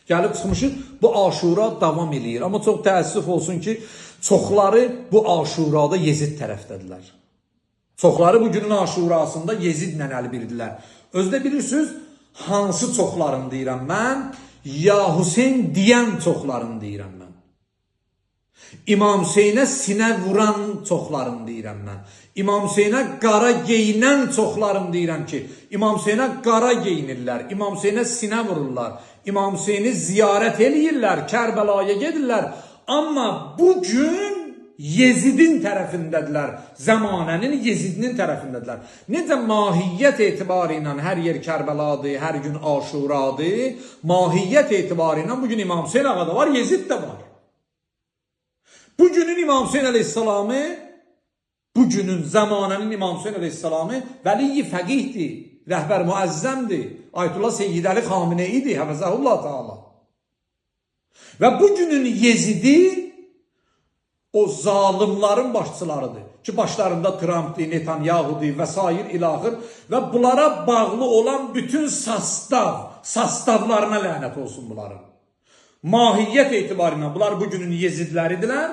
Gəlib çıxmışıq, bu Aşura davam eləyir. Amma çox təəssüf olsun ki, çoxları bu Aşurada Yezid tərəfdədirlər. Çoxları bu günün Aşurasında Yezidlə əlbirdilər. Özü də bilirsiniz, hansı çoxlarını deyirəm mən? Ya Hüseyn deyən çoxlarını deyirəm mən. İmam Hüseynə sinə vuran çoxlarını deyirəm mən. İmam Hüseynə qara geyinən çoxlarını deyirəm ki, İmam Hüseynə qara geyinirlər, İmam Hüseynə sinə vururlar, İmam Hüseyni ziyarət eləyirlər, Kərbəlaya gedirlər. Amma bu gün Yezidin tərəfindədirlər. Zəmanənin Yezidinin tərəfindədirlər. Necə mahiyyət etibarı ilə hər yer Kərbəladır, hər gün Aşuradır, mahiyyət etibarı ilə bu gün İmam Hüseyn ağa da var, Yezid də var. Bugünün İmam Hüseyin əleyhissalamı, bugünün zəmanənin İmam Hüseyin əleyhissalamı vəli fəqihdir, rəhbər müəzzəmdir, Ayətullah Seyyid Əli Xameneidir, həfəzəhullah Teala. Və bugünün Yezidi o zalimların başçılarıdır ki, başlarında Trump'dır, Netanyahu'dur və sair ilaxır və bunlara bağlı olan bütün sastavlarına lənət olsun bunların. Mahiyyət etibarıyla bunlar bugünün Yezidləridirlər.